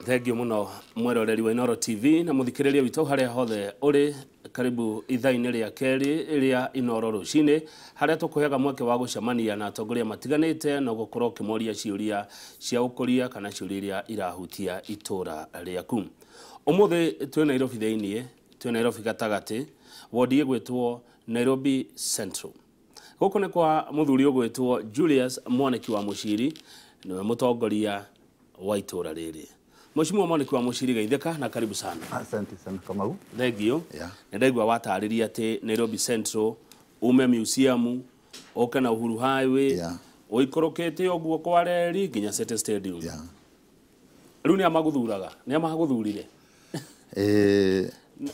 Thengiũ mũno mwĩroreri wa Inooro TV na mũthikĩrĩria witũ harĩa hothe ũrĩ. Karibu ithaa-inĩ rĩa kerĩ rĩa Inooro rũcinĩ, harĩa tũkũheaga mweke wa gũcemania na atongoria matiganĩte na gũkorwo ũkĩmoria ciũria cia ũkũria kana ciũria iria irahutia itũra rĩaku. Ũmũthĩ twĩ Nairobi thĩiniĩ, twĩ Nairobi gatagatĩ, wodi ĩgwĩtwo Nairobi Central. Gũkũ nĩ kwa mũthuri ũgwĩtwo Julius Mwaniki wa Mũciri, nĩwe mũtongoria wa itũra rĩrĩ. Mheshimiwa Mwaniki wa Mũciri, geithĩka na karibu sana. Asante sana, Kamau. Thengiũ. Yeah. Nĩ ndaigua watarĩria atĩ Nairobi Central ume museum ũke na Uhuru Highway, ũikũrũkĩte ũguo kwa reri nginya City Stadium. Rĩu nĩ amagũthuraga, nĩ amagũthurire?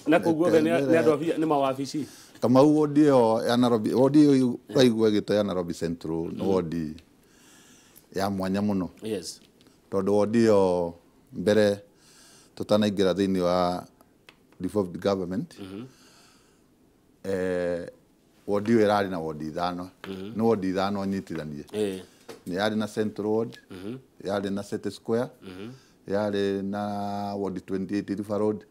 Na kũu guothe nĩ andũ nĩ mawabici. Kamau, wodi ĩyo ya Nairobi, wodi ĩyo ũraigua ĩgĩtwo ya Nairobi Central nĩ wodi ya mwanya mũno. Tondũ wodi ĩyo mbere tũtanaingĩra thĩinĩ wa devolved government, wodi ĩyo ĩrarĩ na wodi ithano. Nĩ wodi ithano nyitithanie. Nĩ yarĩ na Central Ward, yarĩ na City Square, yarĩ na Ward 28 River Road,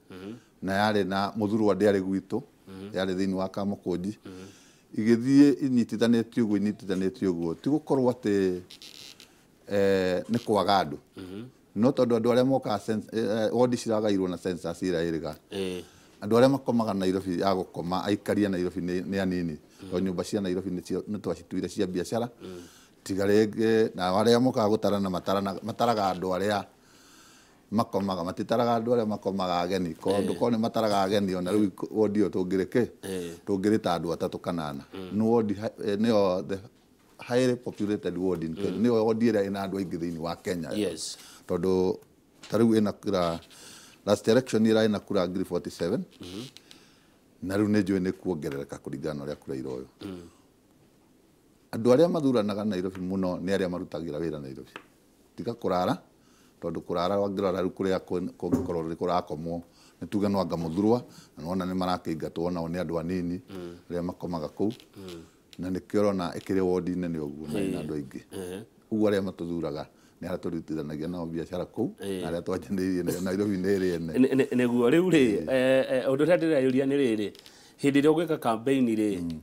na yarĩ na Mũthurwa ndĩarĩ gwitũ, yarĩ thĩinĩ wa Kamũkũnji. Igĩthiĩ inyitithanĩtio ũguo, inyitithanĩtio ũguo, ti gũkorwo atĩ nĩ kwaga andũ, no tondũ andũ arĩa mokaga wodi ciragairwo na census ĩrĩa ĩrĩga, andũ arĩa makomaga Nairobi ya gũkoma, aikari a Nairobi nĩ anini, tondũ nyũmba cia Nairobi nĩ twacituire cia biacara, tiga rĩngĩ na arĩa mokaga gũtarana mataraga andũ arĩa makomaga, matitaraga andũ arĩa makomaga ageni. Tondũ korwo nĩ mataraga ageni, ona rĩu wodi ĩyo tũngĩrĩ kĩ, tũngĩrĩ ta andũ atatũ kana ana. Nĩ wodi nĩyo the highly populated ward in Kenya, nĩyo wodi ĩrĩa ĩna andũ aingĩ thĩinĩ wa Kenya. Tondũ ta rĩu ĩna kura, last election ĩrarĩ na kura ngiri 47, na rĩu nĩ njũĩ nĩ kuongerereka kũringana na ũrĩa kura iroywo. Andũ arĩa mathuranaga Nairobi mũno nĩ arĩa marutagĩra wĩra Nairobi, tiga kũrara, tondũ kũrara wangĩrora rĩu kũrĩa kũngĩkorwo nĩ kũrakomwo, nĩ tuge no anga Mũthurwa, na nĩwona nĩ marakĩingatwo nao nĩ andũ anini arĩa makomaga kũu, na nĩkĩo ũrona ĩkĩrĩ wodi nene ũguo na ĩna andũ aingĩ. Ũguo arĩa matũthuraga nĩ arĩa tũrutithanagia nao biacara kũu na arĩa twanjanĩirie nayo. Nairobi nĩ ĩrĩ ene. Nĩguo rĩu rĩ, ũndũ ũrĩa ndĩreyũria nĩ rĩrĩ, hĩndĩ ĩrĩa ũgwĩka campaign rĩ,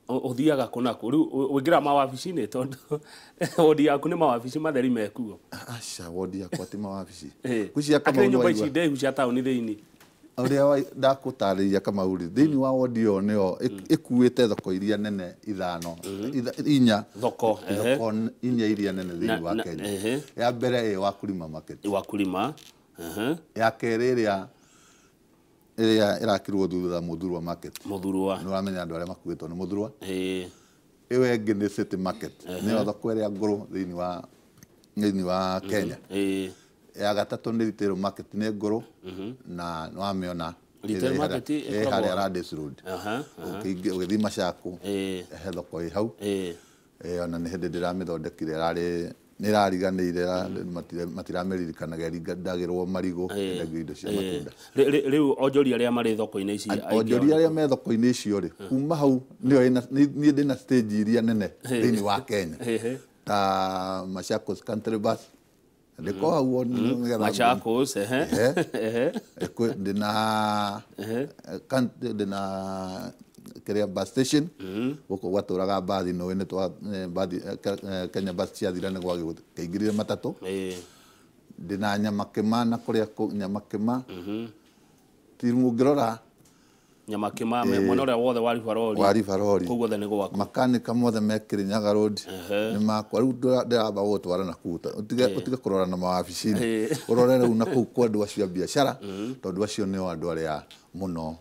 ũthiaga kũ na kũ? Rĩu ũingĩraga mawabici-inĩ, tondũ wodi yaku nĩ mawabici matheri mekuo? Aca, wodi yakwa ti mawabici. Ngwĩciria Akĩrĩ Kamau nyũmba nĩwaigua. ici ndaihu cia taũni thĩinĩ. Ũrĩa ndakũtarĩria, Kamau rĩ, thĩinĩ wa wodi ĩyo nĩyo ĩkuĩte thoko iria nene ithano, inya. Thoko, ehe. Thoko inya iria nene thĩinĩ wa Kenya. Ya mbere ĩ Wakulima Market. Wakulima, ehe. Ya kerĩ ĩrĩa ĩrakirwo thutha, Mũthurwa Market. Mũthurwa. Nĩ ũramenya andũ arĩa makuĩtwo nĩ Mũthurwa. Ĩyo ĩngĩ nĩ City Market, nĩyo thoko ĩrĩa ngũrũ thĩinĩ wa Kenya. Ya gatatũ nĩ Retail Market, nĩ ngũrũ na nĩ wamĩona. Retail Market ĩ ĩkoragwo harĩa Radis Road. Aha. Ũgĩthiĩ Machakos, he thoko ĩ hau. Ona nĩ hĩndĩ ndĩramĩthondekire, ĩrarĩ nĩ ĩrariganĩire, matiramĩririkanaga, ĩringandagĩrwo marigũ, endagio indo cia matunda. Rĩu onjoria arĩa marĩ thoko-inĩ ici aingĩ Onjoria ao arĩa me thoko-inĩ icio rĩ, kuma hau nĩyo niĩ ndĩna stage iria nene thĩinĩ wa Kenya, ta Machakos Country Bus, ndĩko hau nĩgetha Machakos, ehe. Ehe. Ndĩna ndĩna kĩrĩa, bus station gũkũ gwatũraga mbathi, nũĩ nĩ twa mbathi, Kenya Bus ciathira nĩ gwagĩkĩingĩrire matatũ. Ndĩna Nyamakĩma na kũrĩa Nyamakĩma ti ũngĩrora. Nyamakĩma mwena ũrĩa wothe wa River Road. Wa River Road. Kũu guothe nĩ gwaku. Makanika mothe me Kirinyaga Road nĩ makwa. Rĩu ndĩramba gũgũtwara na kũu, ũtige kũrora na mawabici-inĩ, ũrore rĩu na kũu kwa andũ acio a biacara, tondũ acio nĩo andũ arĩa mũno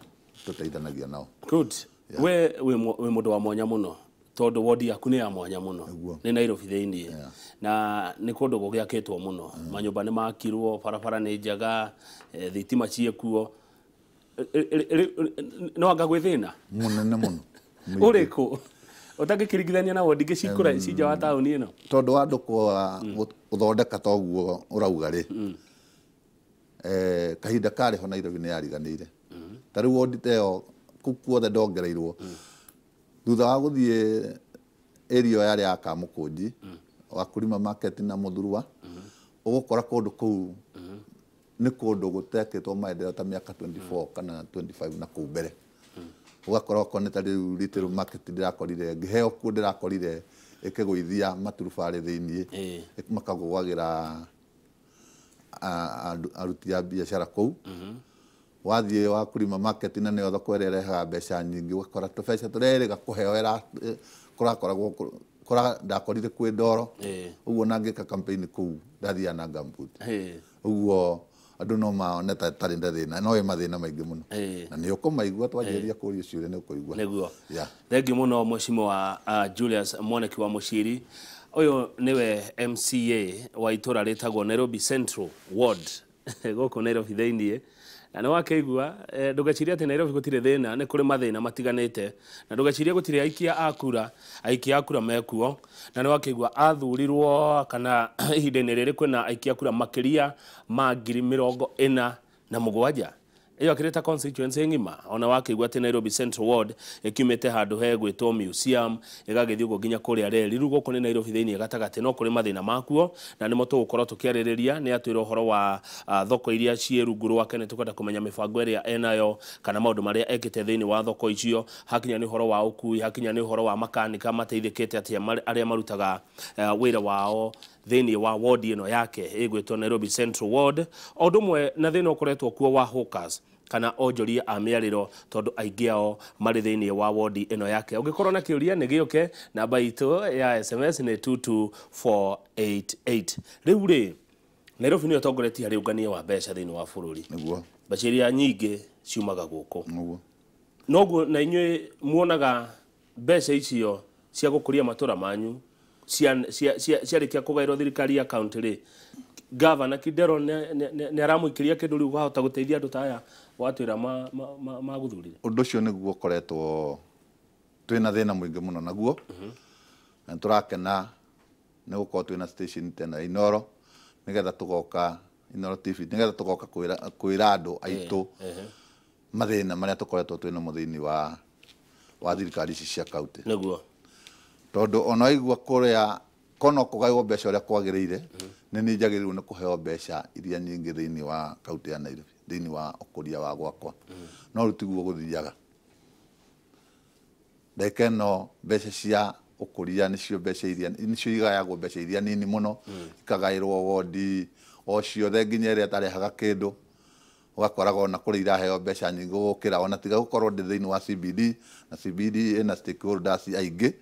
tũteithanagia nao. Good. We wĩ mũndũ wa mwanya mũno, tondũ wodi yaku nĩ ya mwanya mũno. Nĩguo. Nĩ Nairobi thĩiniĩ na nĩ kũndũ gũgĩakĩtwo mũno, manyũmba nĩ makirwo, barabara nĩ njega, thitima ciĩkuo. No anga gwĩ thĩna mũnene mũno. Ũrĩkũ ũtangĩkĩringithania na wodi ingĩ cikũra ci nja wa taũni ĩno? Tondũ wa andũ kwa gũthondeka toguo ũrauga rĩ, kahinda karĩ ho Nairobi nĩ yariganĩire. Ta rĩu wodi ta ĩyo kũu kuothe ndongereirwo thutha wa gũthiĩ area ĩyo yarĩ ya Kamũkũnji, Wakulima Market na Mũthurwa, ũgũkora kũndũ kũu. Nĩ kũndũ gũtekĩtwo maendeleo ta mĩaka 24 kana 25 na kũu mbere. Ũgakora okorwo nĩ ta rĩu retail market ndĩrakorire ngĩheo kuo, ndĩrakorire ĩkĩgũithia maturubarĩ thĩiniĩ, makagũagĩra aruti a biacara kũu. Wathiĩ wa Kulima market, na nĩyo thoko ĩrĩa ĩrehaga mbeca nyingĩ, ũgakora tũbeca tũrĩa ĩrĩga kũheo kũrakoragwo ndakorire kwĩ ndoro. Ũguo na ngĩka campaign kũu ndathiaga na gumboot. Ũguo andũ no maone ta tarĩ na thĩna, no ĩ mathĩna maingĩ mũno, na nĩ ũkũmaigua twanjĩrĩria kũria ciũria, nĩ ũkũigua. Nĩguo. Yeah. Thengiũ mũno, Mheshimiwa Julius Mwaniki wa Muchiri. Ũyũ nĩwe MCA wa itũra rĩtagwo Nairobi Central Ward gũkũ Nairobi thĩiniĩ. Na nĩ wakĩigua, ndũgecirie atĩ Nairobi gũtirĩ thĩna, nĩ kũrĩ mathĩna matiganĩte, na ndũgecirie gũtirĩ aikia a kura, aikia a kura mekuo. Na nĩ wakĩigua athurirwo kana ihinda-inĩ rĩrĩ kwĩna aikia a kura makĩria ma 47,000, ĩyo akĩrĩ ta constituency ng'ima. Ona wakĩigua atĩ Nairobi Central Ward ĩkiumĩte handũ hegwĩtwo Museum ĩgagĩthiĩ ũguo nginya kũrĩa reri. Rĩu gũkũ nĩ Nairobi thĩiniĩ gatagatĩ, no kũrĩ mathĩna makuo na nĩmo tũgũkorwo tũkĩarĩrĩria. Nĩ atwĩra ũhoro wa thoko iria ciĩ rungu rwake. Nĩ tũkwenda kũmenya mĩbango ĩrĩa enayo kana maũndũ marĩa ekĩte thĩiniĩ wa thoko icio, hakinya nĩ ũhoro wa ũkui, hakinya nĩ ũhoro wa makanika mateithĩkĩte atĩa arĩa marutaga wĩra wao thĩiniĩ wa ward ĩno yake ĩgwĩtwo Nairobi Central Ward, o ũndũ ũmwe na thĩna ũkoretwo kuo wa hawkers kana onjoria a mĩarĩro, tondũ aingĩ ao marĩ thĩiniĩ wa wodi ĩno yake. Ũngĩkorwo na kĩũria nĩ gĩũke, namba itũ ya SMS nĩ 22488. Rĩu rĩ, Nairobi nĩyo ĩtongoretie harĩ ũngania wa mbeca thĩiniĩ wa bũrũri. Mbeca iria nyingĩ ciumaga gũkũ. Noguo na inyuĩ muonaga mbeca icio cia gũkũria matũra manyu ciarĩkia kũgaĩrwo thirikari ya county rĩ, gavana Kidero nĩ aramũikĩria kĩndũ rĩu wahota gũteithia andũ ta aya watwĩra magũthurire? Ũndũ ũcio nĩguo ũkoretwo twĩna thĩna mũingĩ mũno naguo, na nĩ tũrakena nĩ gũkorwo twĩna station tena ya Inooro, nĩgetha tũgoka Inooro TV, nĩgetha tũgoka kwĩra andũ aitũ mathĩna marĩa tũkoretwo twĩnamo thĩinĩ wa thirikari ici cia county. Tondũ ona waigua kũrĩa kono kũgaywo mbeca ũrĩa kwagĩrĩire, nĩ niĩ njagĩrĩirwo nĩ kũheo mbeca iria nyingĩ thĩinĩ wa kaunti ya Nairobi thĩinĩ wa ũkũria wa gwakwa, no rĩu tiguo gũthiaga. Ndagĩka ĩno mbeca cia ũkũria nĩcio mbeca iria nĩcio igayagwo, mbeca iria nini mũno ikagaĩrwo wodi o ciothe, nginya ĩrĩa ĩtarehaga kĩndũ. Ũgakoraga ona kũrĩ iraheo mbeca nyingĩ gũkĩra, ona tiga gũkorwo ndĩ thĩinĩ wa CBD, na CBD ĩna stakeholders aingĩ,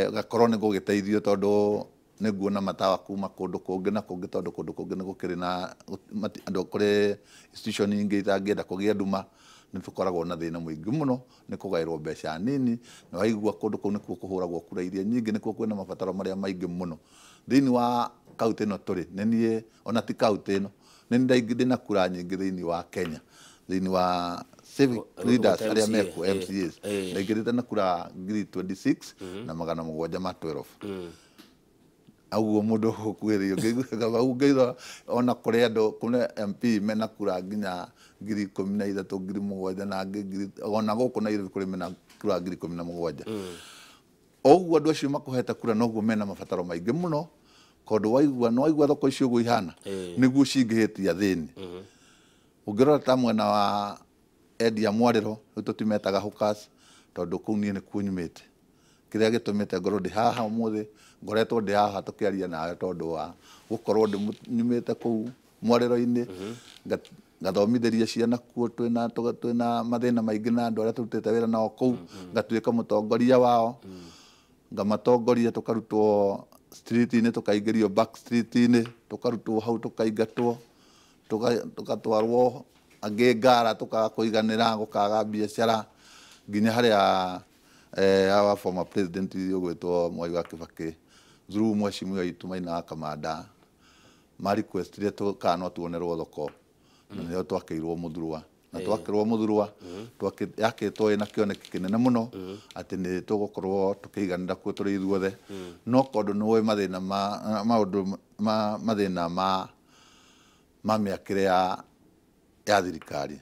ũgakorwo nĩ gũgĩteithio tondũ nĩ nguona matawa kuma kũndũ kũngĩ na kũngĩ, tondũ kũndũ kũngĩ nĩ gũkĩrĩ na andũ, kũrĩ institution ingĩ itangĩenda kũgĩa nduma. Nĩ tũkoragwo na thĩna mũingĩ mũno nĩ kũgaĩrwo mbeca nini, na waigua kũndũ kũu nĩkuo kũhũragwo kura iria nyingĩ, nĩkuo kwĩna mabataro marĩa maingĩ mũno thĩinĩ wa kaunti ĩno tũrĩ. Nĩ niĩ, ona ti kaunti ĩno, nĩ niĩ ndĩna kura nyingĩ thĩinĩ wa Kenya, thĩinĩ wa civic leaders arĩa mekuo, MCAs. Ndaingĩrĩte na kura 26,712. Ũguo mũndũ ũkuhĩrĩirie ũngĩigua ona kũrĩ andũ, kũrĩ MP mena kura nginya 13,000, 7,000, na angĩ ngiri, ona gũkũ Nairobi kũrĩ mena kura 17,000. Ũguo andũ acio makũhete kura noguo mena mabataro maingĩ mũno, tondũ waigua nĩ waigua thoko icio ũguo ihana, nĩguo cingĩhĩtia thĩni. Ũngĩrora ta mwena wa endia mwarĩro, rĩu tũtimetaga hawkers, tondũ kũu niĩ nĩkuo nyumĩte. Kĩrĩa gĩtũmĩte ngorwo ndĩ haha ũmũthĩ, ngoretwo ndĩ haha tũkĩaria nawe tondũ wa gũkorwo nyumĩte kũu mwarĩro-inĩ, ngathomithĩria ciana kuo, twĩna mathĩna maingĩ na andũ arĩa tũrutĩte wĩra nao kũu, ngatuĩka mũtongoria wao, ngamatongoria, tũkarutwo street-inĩ, tũkaingĩrio back street-inĩ, tũkarutwo hau, tũkaingatwo, tũgatwarwo angĩ ngara, tũkaga kũiganĩra, gũkaga biacara, nginya harĩa our former president ũgwĩtwo Mwai wa Kibaki through mheshimiwa witũ Maina wa Kamanda ma requestire kana no tuonerwo thoko, na nĩyo twakĩirwo Mũthurwa. Na twakĩrwo Mũthurwa, yakĩtwo ĩna kĩoneki kĩnene mũno atĩ nĩ tũgũkorwo tũkĩiganĩra kuo tũrĩ ithuothe, no tondũ nĩ ũĩ mathĩna ma maũndũ ma mathĩna ma mĩakĩre ya thirikari,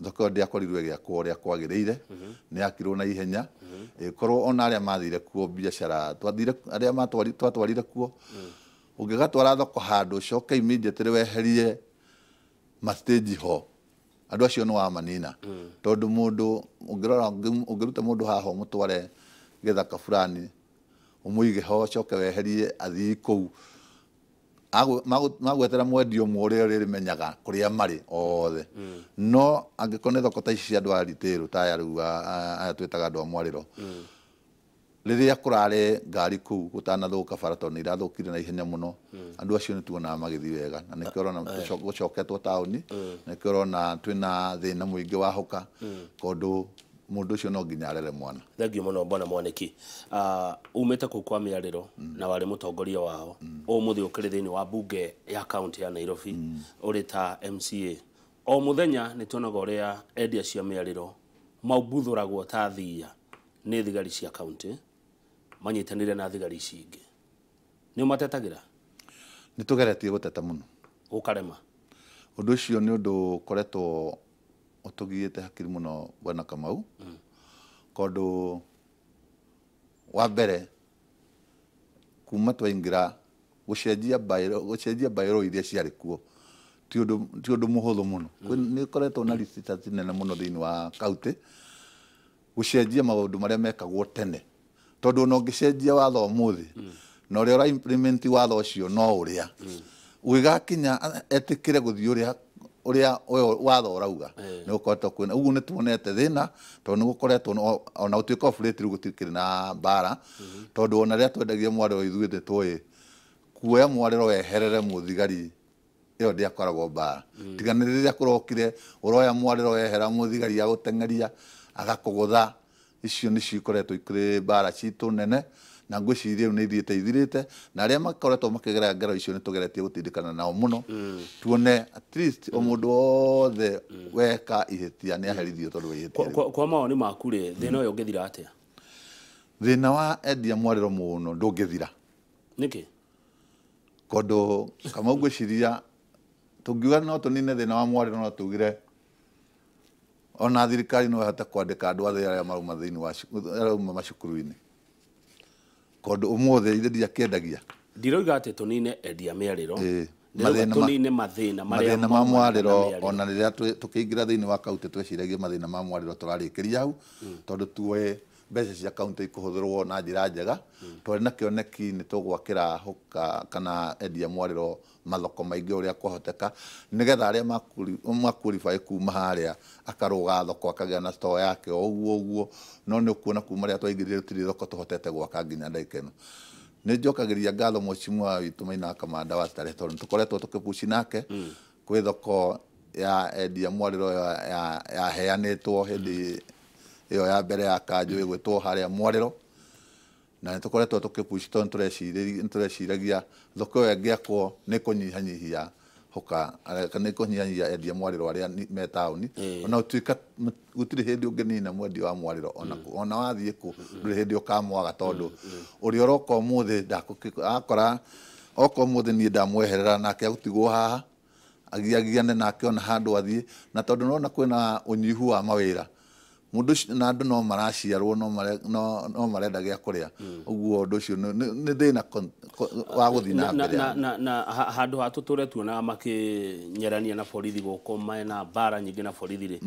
thoko ĩyo ndĩakorirwo ĩgĩakwo ũrĩa kwagĩrĩire. Nĩ yakirwo na ihenya, ĩkorwo ona arĩa mathire kuo biacara twathire, arĩa twatwarire kuo, ũngĩgatwara thoko handũ ũcoke immediately weherie. ma stage ho andũ acio nĩ wamanina tondũ mũndũ ũngĩrora ũngĩruta mũndũ haha ũmũtware gĩthaka fulani ũmũige ho ũcoke weherie athiĩ kũu magwetera mwendia ũmwe ũrĩa ũrĩmenyaga kũrĩa marĩ othe. No angĩkorwo nĩ thoko ta ici cia andũ a retail ta aya rĩu aya twĩtaga andũ a mwarĩro, rĩrĩa kũrarĩ ngari kũu gũtanathũka bara tondũ nĩ irathũkire na ihenya mũno, andũ acio nĩ tuonaga magĩthiĩ wega na nĩkĩo ũrona gũcoketwo taũni, nĩkĩo ũrona twĩna thĩna mũingĩ wa hoka tondũ mũndũ ũcio no nginya arere mwana. Thengiũ mũno Bwana Mwaniki. Umĩte kũu kwa mĩarĩro na warĩ mũtongoria wao, ũmũthĩ ũkĩrĩ thĩinĩ wa bunge ya kaunti ya Nairobi ũrĩ ta MCA. O mũthenya nĩ tuonaga ũrĩa endia cia mĩarĩro maumbuthũragwo ta thiia nĩ thigari cia kaunti manyitanĩire na thigari ici ingĩ. Nĩ ũmatetagĩra? Nĩ tũgeretie gũteta mũno. Gũkarema? Ũndũ ũcio nĩ ũndũ ũkoretwo ũtũgiĩte hakiri mũno Bwana Kamau, tondũ wa mbere kuma twaingĩra gũcenjia bairo iria ciarĩ kuo ti ũndũ mũhũthũ mũno. Nĩ ũkoretwo na resistance nene mũno thĩinĩ wa kaunti gũcenjia maũndũ marĩa mekagwo tene, tondũ ona ũngĩcenjia watho ũmũthĩ na ũrĩa ũra implement watho ũcio no ũrĩa ũgĩgakinya etĩkĩre gũthiĩ ũrĩa watho ũrauga nĩ gũkoretwo kwĩna ũguo. Nĩ tuonete thĩna tondũ nĩ gũkoretwo ona gũtuĩka of late rĩu gũtikĩrĩ na mbara, tondũ ona rĩrĩa twendagia mwarĩro ithuĩ nĩ tũĩ kuoya mwarĩro weherere mũthigari ĩyo ndĩakoragwo mbara, tiga nĩ rĩrĩa kũrokire ũroya mwarĩro wehera mũthigari agũteng'eria agakũgũtha. Icio nĩcio ikoretwo ikĩrĩ mbara citũ nene na ngwĩciria rĩu nĩ ithiĩte ithirĩte, na arĩa makoretwo makĩgera ngero icio nĩ tũgeretie gũtindĩkana nao mũno tuone at least o mũndũ wothe weka ihĩtia nĩ aherithio tondũ wa ihĩtia rĩu. Kwa mawoni maku rĩ, thĩna ũyũ ũngĩthira atĩa? Thĩna wa endia mwarĩro mũno ndũngĩthira. Nĩkĩ? Tondũ Kamau ngwĩciria tũngiuga no tũnine thĩna wa mwarĩro no tugire ona thirikari no ĩhote kwandĩka andũ othe arĩa marauma thĩinĩ wa arĩa macukuru-inĩ, tondũ ũmũthĩ ithe ndiakĩendagia. Ndiroiga atĩ tũnine endia mĩarĩro, tũnine mathĩna marĩa ma mwarĩro. Ona rĩrĩa tũkĩingĩra thĩinĩ wa kaunti tweciragia mathĩna ma mwarĩro tũrarĩkĩria hau, tondũ tuoĩ mbeca cia kaunti ikũhũthĩrwo na njĩra njega. Twarĩ na kĩoneki nĩ tũgwakĩra hoka kana endia mwarĩro mathoko maingĩ ũrĩa kwahoteka, nĩgetha arĩa maqualify kuma harĩa akarũga thoko akagĩa na store yake o ũguo ũguo. No nĩ ũkuona kuma rĩrĩa twaingĩrire gũtirĩ thoko tũhotete gwaka nginya ndagĩka ĩno. Nĩ njokagĩria ngatho mheshimiwa witũ Maina Kamanda wa Starehe tondũ tũkoretwo tũkĩpushi nake kwĩ thoko ya endia mwarĩro yaheanĩtwo hĩndĩ ĩyo ya mbere ya kanjũ ĩgwĩtwo harĩa mwarĩro, na nĩ tũkoretwo tũkĩpushi tondũ nĩ tũreciragia thoko ĩyo ĩngĩakwo nĩ kũnyihanyihia hoka kana nĩ kũnyihanyihia endia mwarĩro arĩa me taũni. Ona gũtuĩka gũtirĩ hĩndĩ ũngĩnina mwendia wa mwarĩro ona wathiĩ kũ ndũrĩ hĩndĩ ũkamwaga, tondũ ũrĩa ũroka ũmũthĩ akora oka ũmũthĩ niĩ ndamweherera nake agũtigwo haha agiagiane nake ona handũ athiĩ, na tondũ nĩwona kwĩna ũnyihu wa mawĩra mũndũ na andũ no maraciarwo no marenda gĩa kũrĩa, ũguo ũndũ ũcio nĩ thĩna wa gũthiĩ na mbere. Na handũ ha tũtũre tuonaga makĩnyerania na borithi gũkũ mena mbara nyingĩ na borithi rĩ,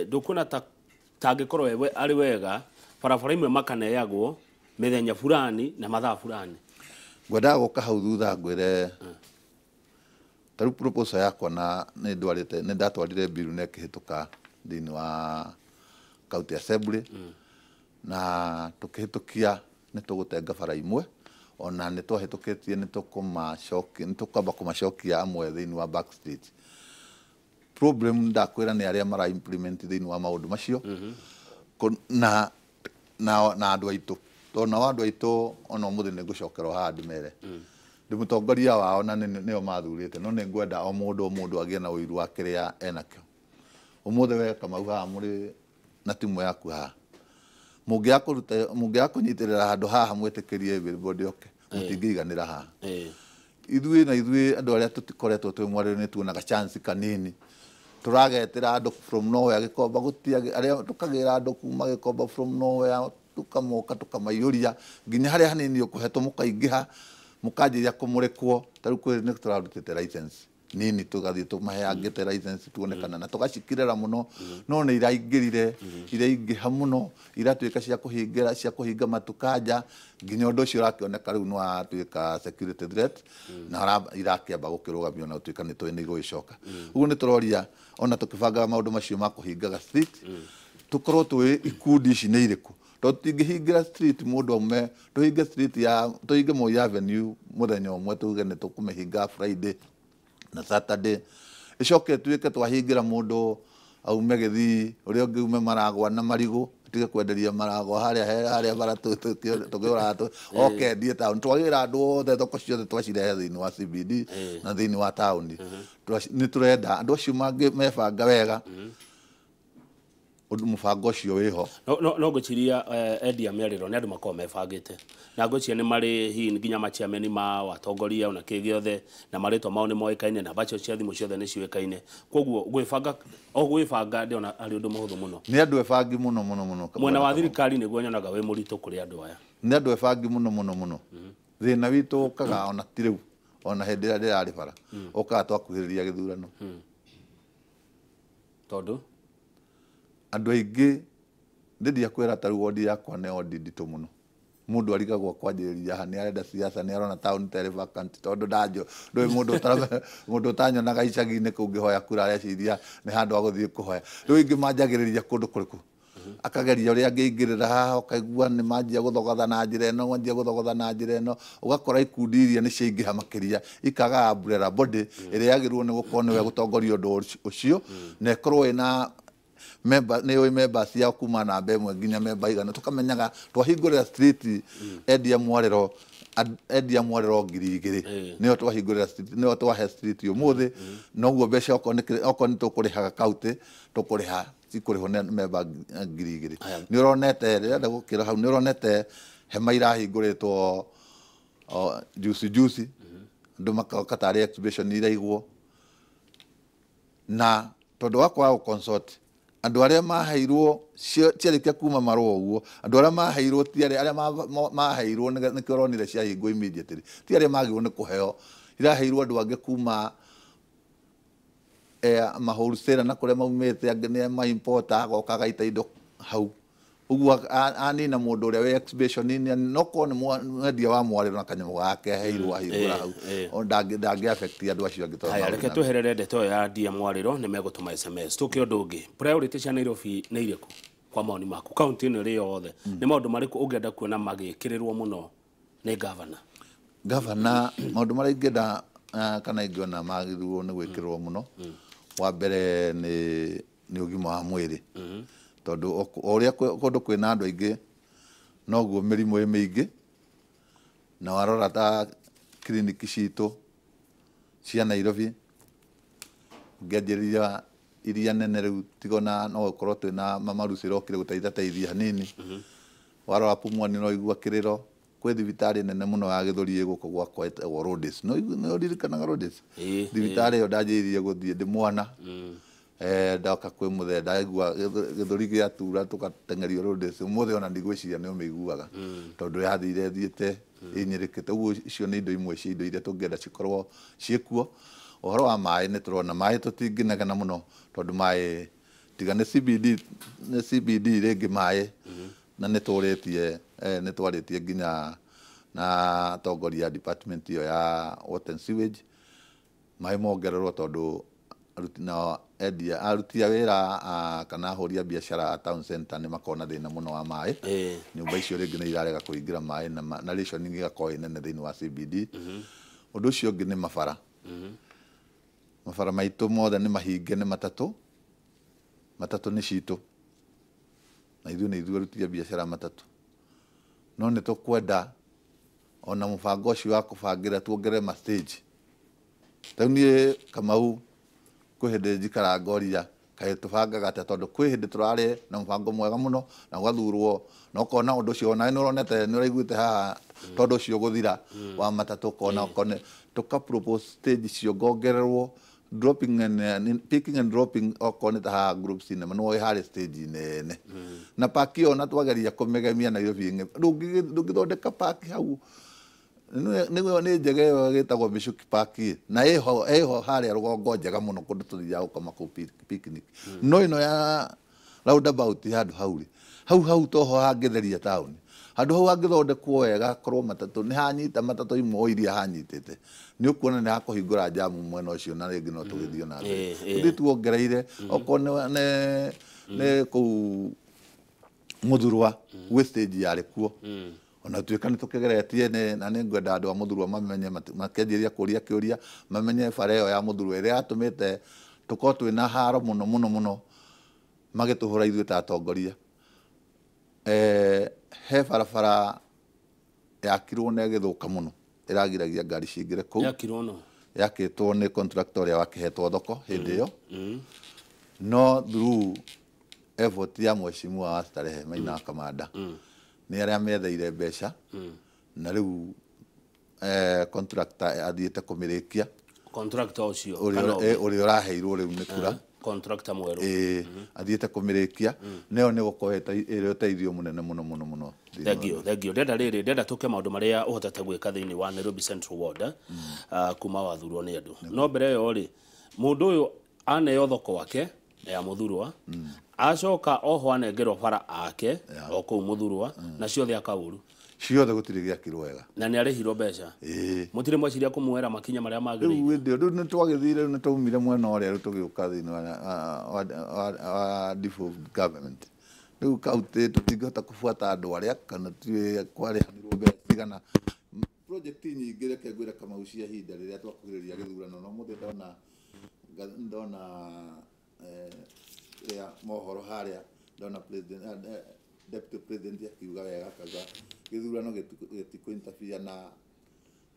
ndũkuona ta tangĩkorwo arĩ wega barabara imwe makaneagwo mĩthenya fulani na mathaa fulani? Ngwendaga gũka hau thutha ngwĩre ta rĩu proposal yakwa na nĩ ndatwarire bill na ĩkĩhĩtũka thĩinĩ wa county assembly, na tukihitukia nĩ tũgũtenga bara imwe, ona nĩ twahĩtũkĩtie nĩ tũkwamba kũmacokia amwe thĩinĩ wa back street. Problem ndakwĩra nĩ arĩa mara implement thĩinĩ wa maũndũ macio na andũ aitũ, tondũ nao andũ aitũ ona ũmũthĩ nĩ ngũcokerwo haha ndĩmere ndĩ mũtongoria wao na nĩo mathurĩte, no nĩ ngwenda o mũndũ agĩe na ũiru wa kĩrĩa enakĩo. Ũmũthĩ we Kamau haha mũrĩ na timu yaku haha mũngĩaga kũnyitĩrĩra handũ haha mwĩtĩkĩrie everybody oke mũtingĩiganĩra haha. Ithuĩ na ithuĩ andũ arĩa tũtikoretwo twĩ mwarĩro nĩ tuonaga chance kanini, tũragetĩra andũ from nowhere Gĩkomba gũtiagĩ arĩa tũkagĩra andũ kuma Gĩkomba from nowhere tũkamoka tũkamaiyũria nginya harĩa hanini ũkũhetwo mũkaingĩha mũkanjĩria kũmũrĩkwo. Ta rĩu kwĩ nĩ tũrarutĩte license Nini tũgathiĩ tũmahe angĩte license tuone kana na tũgacikirĩra mũno no nĩ iraingĩrire iraingĩha mũno iratuĩka cia kũhingĩra cia kũhinga matukanja nginya ũndũ ũcio ũrakĩoneka rĩu nĩ watuĩka security threat na irakĩamba gũkĩrũgamio na gũtuĩka nĩ tũĩ nĩ igũgĩcoka. Ũguo nĩ tũroria ona tũkĩbangaga maũndũ macio ma kũhingaga street tũkorwo tũĩ ikundi ici nĩ irĩkũ tondũ tũtingĩhingĩra street mũndũ aume tũhinge street ya tũhinge Moi Avenue mũthenya ũmwe tuge nĩ tũkũmĩhinga Friday na Saturday icoke tuĩke twahingĩra mũndũ aume Gĩthii ũrĩa ũngĩ ume Maragwa na Marigũ atige kwenderia Maragwa harĩa harĩa bara tũkĩũraga oke endie taũni twagĩra andũ othe thoko ciothe twacirehe thĩinĩ wa CBD na thĩinĩ wa taũni. Nĩ tũrenda andũ acio mebanga wega mũbango ũcio wĩho. No ngwĩciria endia mĩarĩro nĩ andũ makoragwo mebangĩte na ngwĩciria nĩ marĩ hihi nginya machairman ma watongoria ona kĩ gĩothe na marĩtwa mao nĩ moĩkaine namba cio cia thimũ ciothe nĩ ciũĩkaine koguo gwĩbanga o gwĩbanga ndĩona arĩ ũndũ mũhũthũ mũno. Nĩ andũ ebangi mũno mũno mũno. Mwena wa thirikari nĩguo nyonaga wĩ mũritũ kũrĩ andũ aya. Nĩ andũ ebangi mũno mũno mũno. Thĩna witũ ũkaga ona ti rĩu ona hĩndĩ ĩrĩa ndĩrarĩ bara ũkaga twakuhĩrĩria gĩthurano. Tondũ andũ aingĩ ndĩndia kwĩra ta rĩu wondi yakwa nĩ wondi nditũ mũno mũndũ arigagwo kwanjĩrĩria haha nĩ arenda siasa nĩ arona taũni ta ĩrĩ vacant tondũ ndanjo ndũĩ mũndũ ũtanyonaga icagi-inĩ kũu ngĩhoya kura areciria nĩ handũ agũthiĩ kũhoya. Rĩu aingĩ manjagĩrĩria kũndũ kũrĩkũ akageria ũrĩa angĩingĩrĩra haha ũkaigua nĩ manjia gũthogotha na njĩra ĩno manjia gũthogotha na njĩra ĩno ũgakora ikundi iria nĩ ciaingĩha makĩria ikaga umbrella body ĩrĩa yagĩrĩirwo nĩ gũkorwo nĩwe gũtongoria ũndũ ũcio na ĩkorwo ĩna member nĩ ũĩ members yao kuma namba ĩmwe nginya member igana tukamenyaga twahingũrĩra street endia mwarĩro 2,000 nĩyo twahingũrĩra street nĩyo twahe street ũmũthĩ noguo mbeca okorwo nĩ tũkũrĩhaga kaunti tũkũrĩha cikũrĩhwo nĩ member 2,000. Nĩ ũronete rĩrenda gũkĩra hau nĩ ũronete hema irahingũrĩtwo juicy juicy andũ makoka tarĩ exhibition iraigwo na tondũ wa kwaga gũ-consult andũ arĩa maheirwo ciarĩkia kuma marũa ũguo andũ arĩa maheirwo ti arĩa maheirwo nĩkĩo ũronire ciahingwo immediately ti arĩa magĩrĩirwo nĩ kũheo iraheirwo andũ angĩ kuma ma-wholesaler na kũrĩa maumĩte angĩ nĩ ma-importer agoka agaita indo hau ũguo anina mũndũ ũrĩa wĩ exhibition-inĩ no korwo nĩ mwendia wa mwarĩro na kanyamũ gake aheirwo ahingũra hau ndangĩ affect andũ acio angĩ. Haya, reke tweherere ndeto ĩyo ya ndia mwarĩro nĩ megũtũma SMS tũke ũndũ ũngĩ. Priority cia Nairobi nĩ irĩkũ kwa maoni maku kaunti ĩno ĩrĩ yothe nĩ maũndũ marĩkũ ũngĩenda kuona magĩkĩrĩrwo mũno nĩ gavana? Gavana maũndũ marĩa ingĩenda kana ingĩona magĩrĩirwo nĩ gwĩkĩrĩrwo mũno wa mbere nĩ ũgima wa mwĩrĩ tondũ o ũrĩa kũndũ kwĩna andũ aingĩ noguo mĩrimũ ĩ mĩingĩ na warora ta kiriniki citũ cia Nairobi ũngĩanjĩrĩria iria nene rĩu tigona no gũkorwo twĩna mama Lucy ĩrokire gũteithateithia hanini warora Pumwani no igua kĩrĩro kwĩ thibitarĩ nene mũno ya gĩthũri ĩ gũkũ gwakwa ĩtagwo Rhodes nĩ ũririkanaga Rhodes? Thibitarĩ ĩyo ndanjĩrĩirie gũthiĩ ndĩ mwana ndoka kwĩ mũthee ndaigua gĩthũri gĩatura tũgateng'erio Rhodes ũmũthĩ ona ndigwĩciria nĩ ũmĩiguaga tondũ yathire ĩthiĩte ĩnyĩrĩkĩte. Ũguo icio nĩ indo imwe cia indo iria tũngĩenda cikorwo ciĩkuo. Ũhoro wa maĩ nĩ tũrona maĩ tũtingĩnegena mũno tondũ maĩ tiga nĩ CBD nĩ CBD rĩngĩ maĩ na nĩ tũrĩtie nĩ twarĩtie nginya na atongoria a department ĩyo ya water and sewage maĩ mongererwo tondũ endia aruti a wĩra kana ahũri a biacara a town center nĩ makoragwo na thĩna mũno wa maĩ. Nyũmba icio rĩngĩ nĩ irarega kũingĩra maĩ na rationing ĩgakorwo ĩ nene thĩinĩ wa CBD. Ũndũ ũcio ũngĩ nĩ mabara. Mabara maitũ mothe nĩ mahinge nĩ matatũ matatũ nĩ citũ na ithuĩ nĩ ithuĩ aruti a biacara matatũ no nĩ tũkwenda ona mũbango ũcio wa kũbangĩra tuongerere ma stage. Rĩu niĩ Kamau kwĩ hĩndĩ njikara ngoria kaĩ tũbangaga atĩa tondũ kwĩ hĩndĩ tũrarĩ na mũbango mwega mũno na ũgathurwo na ũkona ũndũ ũcio onawe nĩ ũronete nĩ ũraiguĩte haha tondũ ũcio gũthira wa matatũ ũkona ũkone tũka propose stage icio ngongererwo dropping and picking and dropping okorwo nĩ ta haha Group Cinema nĩ woĩ harĩ stage nene na park ĩyo ona twageria kũmĩgemia Nairobi ndũngĩthondeka park hau Nĩguo nĩ njega ĩyo ĩgĩtagwo Michuki Park na ĩho harĩa rũgongo njega mũno kũndũ tũthiaga gũkoma kũu picnic. No ĩno ya roundabout handũ hau rĩ, hau toho hangĩtheria taũni, handũ hau hangĩthondekwo wega korwo matatũ nĩ hanyita matatũ imwe iria hanyitĩte, nĩ ũkuona nĩ hakũhingũra jamu mwena ũcio na rĩngĩ no tũgĩthiĩ na mbere. Tũthiĩ tuongereire okorwo nĩ kũu Muthurwa gwĩ stage yarĩ kuo, ona tuĩka nĩ tũkĩgeretie na nĩ ngwenda andũ a Muthurwa mamenye, makĩanjĩrĩria kũria kĩũria, mamenye bara ĩyo ya Muthurwa ĩrĩa yatũmĩte tũkorwo twĩna haro mũno mũno mũno magĩtũhũra ithuĩ ta atongoria. He barabara yakirwo na ĩgĩthũka mũno ĩragiragia ngari cingĩre kũu. Yakirwo no yakĩtwo nĩ contractor ũrĩa wakĩhetwo thoko hĩndĩ ĩyo, no through effort ya mheshimiwa wa Starehe Maina Kamanda nĩ arĩa metheire mbeca, na rĩu contractor athiĩte kũmĩrĩkia. Contractor ũcio ũrĩa ũraheirwo rĩu nĩ kura contractor mwerũ athiĩte kũmĩrĩkia, nayo nĩ gũkorwo ĩrĩ ũteithio mũnene mũno mũno mũno. Thank you. Ndenda rĩrĩ, ndenda tũke maũndũ marĩa ũhotete gwĩka thĩinĩ wa Nairobi Central Ward kuma wathurwo nĩ andũ. No mbere ĩyo rĩ, mũndũ ũyũ aneo thoko wake ya Muthurwa, acoka oho anengerwo bara ake o kũu Muthurwa, na ciothe akaũru ciothe gũtirĩ gĩakirwo wega na nĩ arĩhirwo mbeca. Mũtirĩ mweciria kũmwera makinya marĩa magĩrĩire. Rĩu nĩ twagĩthire, nĩ twaumire mwena ũrĩa rĩu tũgĩũka thĩinĩ wa devolved government. Rĩu kaunti tũtingĩhota kũbuata andũ arĩa kana tuĩ kwarĩhanĩrwo mbeca cigana. Project nyingĩ reke ngwĩre Kamau cia ihinda rĩrĩa twakuhĩrĩria gĩthurano, no mũthĩ ndona rĩa mohoro harĩa ndona president deputy president akiuga wega akauga gĩthurano gĩtikũ interfere na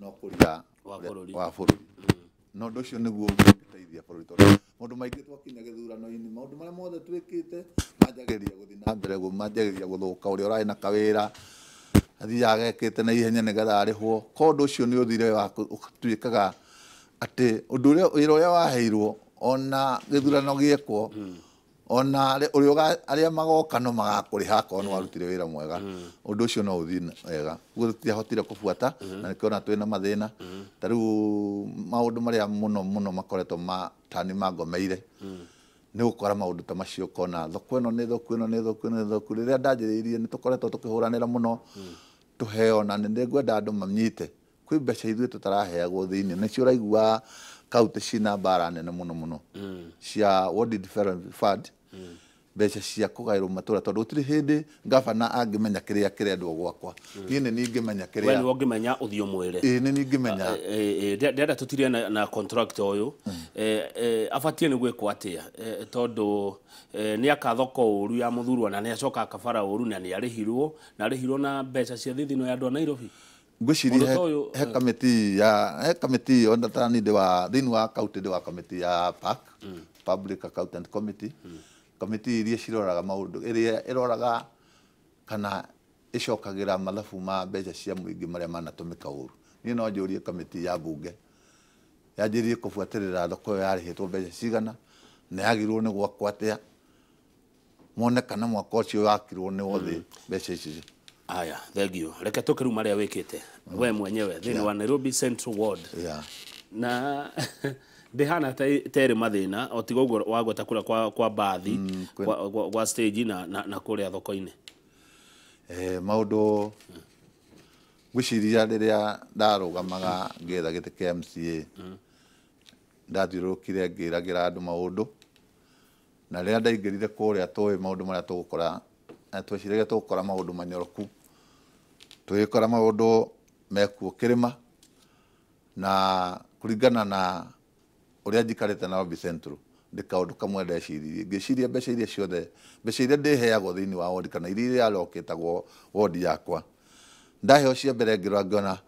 no kũria wa bũrũri. Na ũndũ ũcio nĩguo ũngĩteithia bũrũri, tondũ maũndũ maingĩ twakinya gĩthurano-inĩ maũndũ marĩa mothe twĩkĩte manjagĩrĩria gũthiĩ na mbere, manjagĩrĩria gũthũka. Ũrĩa ũrarĩ na kawĩra athiaga ekĩte na ihenya nĩgetha arĩhwo. Ko ũndũ ũcio nĩ ũthire wa ũtuĩkaga atĩ ũndũ ũrĩa wĩra ũrĩa waheirwo ona gĩthurano gĩekwo, ona ũrĩa arĩa magoka no magakũrĩha akorwo nĩ warutire wĩra mwega, ũndũ ũcio no ũthiĩ wega. Ũguo tũtiahotire kũbuata na nĩkĩo ona twĩna mathĩna. Ta rĩu maũndũ marĩa mũno mũno makoretwo tani mangomeire nĩ gũkora maũndũ ta macio, ũkona thoko ĩno nĩ thũku, ĩno nĩ thũku, ĩno nĩ thũku. Rĩrĩa ndanjĩrĩirie nĩ tũkoretwo tũkĩhũranĩra mũno tũheo, na nĩ ngwenda andũ manyite kwĩ mbeca ithuĩ tũtaraheagwo thĩinĩ, nĩcio ũraigua kaunti cina mbara nene mũno mũno cia Ward Development Fund, mbeca cia kũgaĩrwo matũra, tondũ gũtirĩ hĩndĩ gavana angĩmenya kĩrĩa kĩrendwo gwakwa. Niĩ nĩ ningĩmenya kĩrĩa we nĩ ũngĩmenya ũthiĩ ũmwĩre. Ĩĩ nĩ ningĩmenya. Ndĩrenda tũtirie na contractor ũyũ abatiĩ nĩ gwĩkwo atĩa, tondũ nĩ aka thoko ũru ya Muthurwa na nĩ acoka akabara ũru na nĩ arĩhirwo, na arĩhirwo na mbeca cia thithino ya andũ a Nairobi. Ngwĩciria he kamĩtĩ ya he kamĩtĩ ona ta niĩ ndĩ wa thĩinĩ wa kaunti ndĩ wa kamĩtĩ ya PAC, Public Accountant Committee, kamĩtĩ iria ciroraga maũndũ, ĩrĩa ĩroraga kana ĩcokagĩra mathabu ma mbeca cia mũingĩ marĩa manatũmĩka ũru. Niĩ no njũrie kamĩtĩ ya mbunge yanjĩrĩrie kũbuatĩrĩra thoko ĩyo yarĩhĩtwo mbeca cigana na yagĩrĩirwo nĩ gwakwo atĩa, mone kana mwaka ũcio wakirwo nĩ wothe mbeca ici. Aya, thank you. Reke tũke rĩu marĩa wĩkĩte we mwenyewe thĩinĩ wa Nairobi Central Ward. Na ndĩhana terĩ mathĩna o tiga ũguo wagweta kũrĩa kwa bathi kwa stage na kũrĩa thoko-inĩ. Maũndũ ngwĩciria rĩrĩa ndarũgamaga ngĩetha gĩtĩ kĩa MCA, ndathiũrũrũkire ngĩragĩra andũ maũndũ, na rĩrĩa ndaingĩrire kũrĩa tũĩ maũndũ marĩa tũgũkora, tweciragia tũgũkora maũndũ manyoroku, tũgĩkora maũndũ mekuo kĩrĩma, na kũringana na ũrĩa njikarĩte Nairobi Central ndĩ kaũndũ kamwe ndeciririe, ngĩciria mbeca iria ciothe, mbeca iria ndĩheagwo thĩinĩ wa ward kana iria iralokĩtagwo ward yakwa, ndaheo cia mbere ngĩrora ngĩona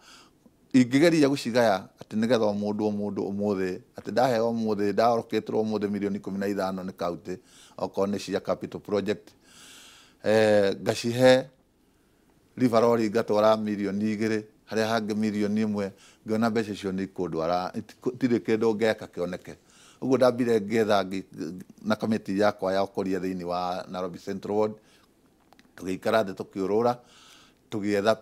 ingĩgeria gũcigaya atĩ nĩgetha o mũndũ ũmũthĩ atĩ ndaheo ũmũthĩ ndarokĩtwo ũmũthĩ mirioni 15 nĩ kaunti okorwo nĩ cia capital project, ngacihe River Road ngatwara mirioni 2 harĩa hangĩ mirioni 1, ngĩona mbeca icio nĩ ikũndwara tirĩ kĩndũ ngeka kĩoneke. Ũguo ndambire ngĩetha na kamĩtĩ yakwa ya ũkũria thĩinĩ wa Nairobi Central Ward, tũgĩikara thĩ tũkĩũrũra Tũgĩetha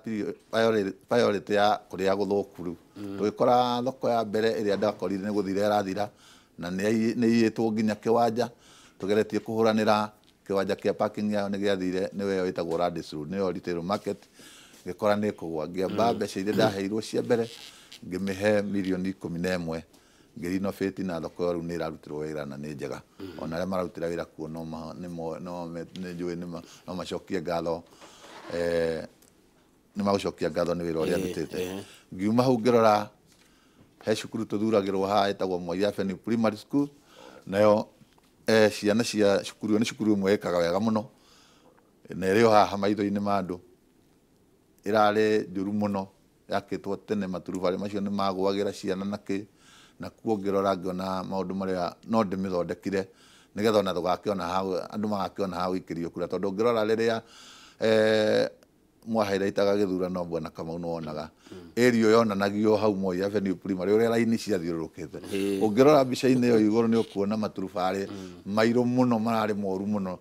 priority ya kũrĩa gũthũku rĩu. Tũgĩkora thoko ya mbere ĩrĩa ndakorire nĩ gũthira ĩrathira, na nĩ iyĩtwo nginya kĩwanja. Tũgeretie kũhũranĩra kĩwanja kĩa parking yayo nĩ gĩathire, nĩyo ĩtagwo Radis Road, nĩyo retail market. Ngĩkora nĩ kũgwa, ngĩamba mbeca iria ndaheirwo cia mbere ngĩmĩhe mirioni 11, ngĩrenovate, na thoko ĩyo rĩu nĩ ĩrarutĩrwo wĩra na nĩ njega. Ona arĩa mararutĩra wĩra kuo no nĩ njũĩ no macokie ngatho, nĩ magũcokia ngatho nĩ wĩra ũrĩa ndutĩte. Ngiuma hau ngĩrora he cukuru tũthuragĩrwo haha ĩtagwo Moi Avenue Primary School, nayo ciana cia cukuru ĩyo nĩ cukuru ĩmwe ĩkaga wega mũno na ĩrĩ o haha maitho-inĩ ma andũ. Ĩrarĩ njũru mũno, yakĩtwo tene, maturubarĩ macio nĩ magũagĩra ciana na kĩ, na kuo ngĩrora ngĩona maũndũ marĩa no ndĩmĩthondekire nĩgetha ona tũgakĩona hau andũ magakĩona ha gũikĩrio kura, tondũ ũngĩrora rĩrĩa mwahairaitaga gĩthurano Bwana Kamau nĩ wonaga area yonanagio hau Moi Avenue Primary ũrĩa raini ciathiũrũrũkĩte. Ũngĩrora mbica-inĩ ĩyo igũrũ nĩ ũkuona maturubarĩ mairũ mũno, mararĩ moru mũno.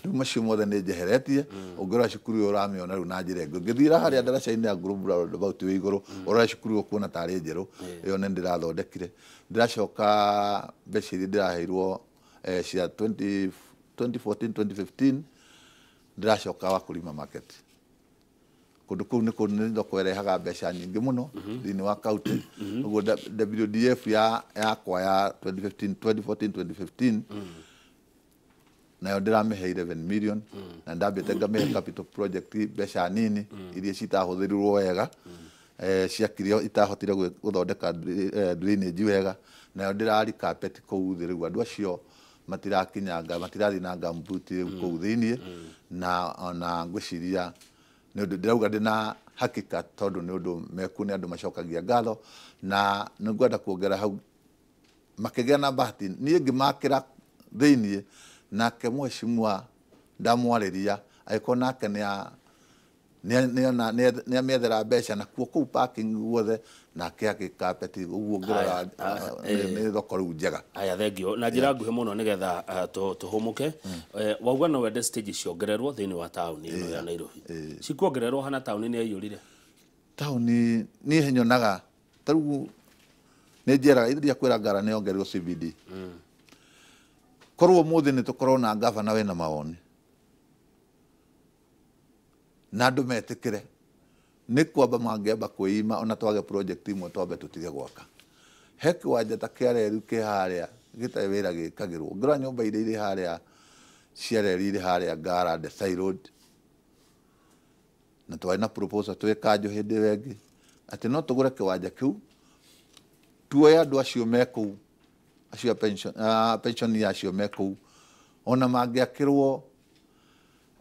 Rĩu macio mothe nĩ njeheretie. Ũngĩrora cukuru ĩyo ũramĩona rĩu na njĩra ĩngĩ. Ũngĩthiĩra harĩa ndaraca-inĩ ya Global Roundabout wĩ igũrũ ũrore cukuru ĩyo ũkuona tarĩ njerũ. Ĩyo nĩ ndĩrathondekire. Ndĩracoka mbeca iria ndĩraheirwo cia 2014 2015 ndĩracoka Wakulima Market. Kũndũ kũu nĩ kũndũ nĩ thoko ĩrehaga mbeca nyingĩ mũno thĩinĩ wa county. Ũguo WDF ya yakwa ya 2015 2014 2015 nayo ndĩramĩhe 11 million, na ndambĩte ngamĩhe capital project mbeca nini iria citahũthĩrirwo wega, ciakire itahotire gũthondeka drainage wega, nayo ndĩrari carpet kũu thĩ. Rĩu andũ acio matirakinyanga, matirathiĩ na gumboot rĩu kũu thĩiniĩ, na ona ngwĩciria nĩ ũndũ ndĩrauga ndĩna hakika, tondũ nĩ ũndũ mekuo nĩ andũ macokagia ngatho. Na nĩ ngwenda kuongerera hau makĩgĩa na bahati niĩ ngĩmakĩra thĩiniĩ, nake mheshimiwa ndamwarĩria agĩkorwo nake nĩ amĩethera mbeca nakuo kũu parking guothe, nake agĩkapeti ũguo. Ngĩrora nĩ thoko rĩu njega. Aya, thengio. Na njĩra nguhĩ mũno nĩgetha tũhũmũke, wauga no wende stage ciongererwo thĩinĩ wa taũni ĩno ya Nairobi. Cikuongererwo hana taũni nĩ yaiyũrire? Taũni niĩ nyonaga ta rĩu nĩ njeraga ithuĩ kwĩra Ngara nĩ yongererwo CBD. Korwo ũmũthĩ nĩ tũkorwo na gavana wĩna mawoni na andũ metĩkĩre nĩ kwamba mangĩamba kwĩima, ona twage project imwe twambe tũtige gwaka. He kĩwanja ta kĩa reri kĩ harĩa gĩtarĩ wĩra gĩkagĩrwo. Ngĩrora nyũmba iria irĩ harĩa cia reri irĩ harĩa Ngara Desai Road, na twarĩ na proposal twĩ kanjũ hĩndĩ ĩyo ĩngĩ atĩ no tũgũre kĩwanja kĩu, tuoye andũ acio me kũu, acio a pension, pensioner acio me kũu, ona mangĩakĩrwo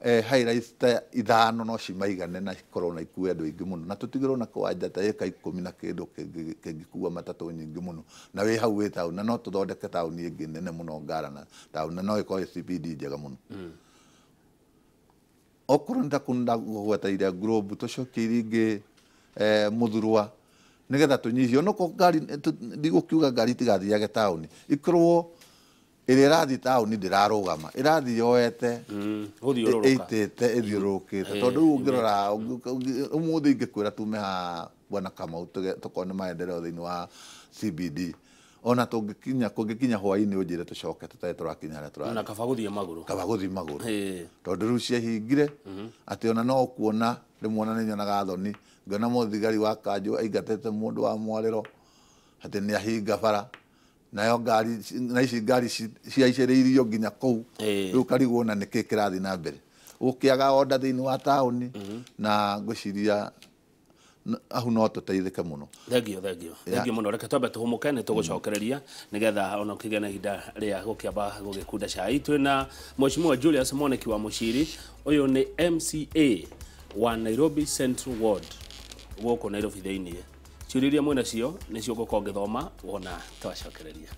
high rise ta 5 no cimaigane na cikorwo na ikue andũ aingĩ mũno, na tũtigĩrwo na kĩwanja ta ĩka 10 na kĩndũ kĩngĩkua matatũ nyingĩ mũno, na wĩ hau wĩ taũni, na no tũthondeke taũni ĩngĩ nene mũno Ngara na taũni, na no ĩkorwo ĩ CBD njega mũno. Okorwo nĩ ta kũu ndagũgweteire Globe, tũcokie iria ingĩ Mũthurwa nĩgetha tũnyihie onokorwo ngari ndigũkiuga ngari itigathiage taũni, ikorwo ĩrĩa ĩrathiĩ taũni ndĩrarũgama, ĩrathiĩ yoete gũthiũrũrũka ĩitĩte ĩthiũrũrũkĩte. Tondũ rĩu ũngĩrora ũmũthĩ ingĩkwĩra tume haha Bwana Kamau tũkone maendeleo thĩinĩ wa CBD, ona tũngĩkinya kũngĩkinya hwaĩ-inĩ ũnjĩre tũcoke tũtarĩ tũrakinya harĩa tũrathiĩ. Na kaba gũthiĩ magũrũ. Kaba gũthiĩ magũrũ, tondũ rĩu ciahingire atĩ ona no ũkuona rĩmwe ona nĩ nyonaga thoni ngĩona mũthigari wa kanjũ aingatĩte mũndũ wa mwarĩro atĩ nĩ ahinga bara, nayo ngari na ici ngari ciaicĩrĩirio nginya kũu. Rĩu karigwo na nĩkĩ kĩrathiĩ na mbere gũkĩaga order thĩinĩ wa taũni, na ngwĩciria ahu no tũteithĩke mũno. Thengio, thengio, thengio mũno. Reke twambe tũhũmũke, nĩ tũgũcokereria nĩgetha ona ũkĩgĩa na ihinda rĩa gũkĩamba gũgĩkunda cai. Twĩna Mheshimiwa Julius Mwaniki wa Mũciri, ũyũ nĩ MCA wa Nairobi Central Ward gũkũ Nairobi thĩiniĩ. Ciũria iria mwĩnacio nĩcio ngũkorwo ngĩthoma wona twacokereria.